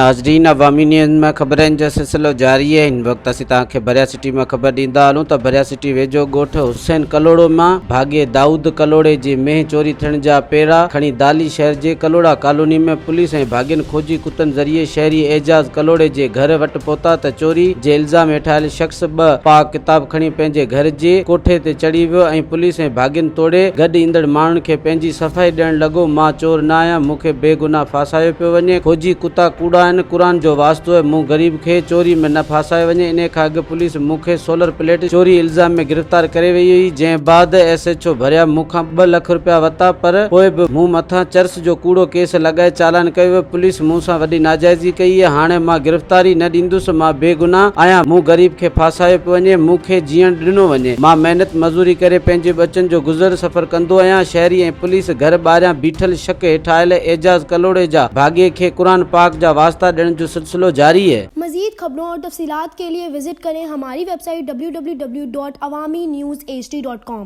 ناظرين عوامي نيوز ۾ خبرن جو سلسلو جاري آهي هن وقت اسين توهان کي ڀريا سٽي مان خبر ڏيندا هلون ته ڀريا سٽي ويجهو ڳوٺ حسين ڪلهوڙو مان ڀاڳي دائود ڪلهوڙي جي مينهن چوري ٿيڻ جا پيرا کڻي دالي شهر جي ڪلهوڙا ڪالوني ۾ پوليس ۽ ڀاڳين کوجي ڪتن ذريعي شهري اعجاز ڪلهوڙي جي گهر وٽ پهتا ته چوري جي الزام هيٺ آيل شخص ٻه پاء ڪتاب کڻي پنهنجي گهر جي ڪوٺي تي چڙهي ويو ۽ پوليس ۽ ڀاڳين توڙي گڏ ايندڙ ماڻهن کي پنهنجي صفائي ڏيڻ لڳو مان چور نه آهيان مون کي بيگناهه ڦاسايو پيو وڃي، کوجي ڪتا ڪوڙا آهن، قرآن جو واسطو آهي، مون غريب کي چوري ۾ نه ڦاسايو وڃي، انهي کان اڳ پوليس مون کي سولر پليٽ چوري الزام ۾ گرفتار ڪري وئي هئي، جنهن بعد ايس ايڇ او ڀريا مون کان ٻه لک رپيا ورتا پر پوء به مون مٿان چرس جو ڪوڙو ڪيس لڳائي چالان ڪيو ويو، پوليس مون سان وڏي ناجائزي ڪئي آهي، هاڻي مان گرفتاري نه ڏيندس، مان بيگناهه آهيان، مون غريب کي ڦاسايو پيو وڃي، مون کي جيئڻ ڏنو وڃي، مان محنت مزوري ڪري پنهنجي ٻچن جو گذر سفر ڪندو آهيان، شهري ۽ پوليس گهر ٻاهريان بيٺل شڪ هيٺ آيل اعجاز ڪلهوڙي جا ڀاڳي کي قرآن پاڪ جا واسطا ڏيڻ جو سلسلو جاري. مزيد خبرون اور تفصيلات کے لئے وزٽ ڪرين ھماري web site www.awamiNewsHD.com.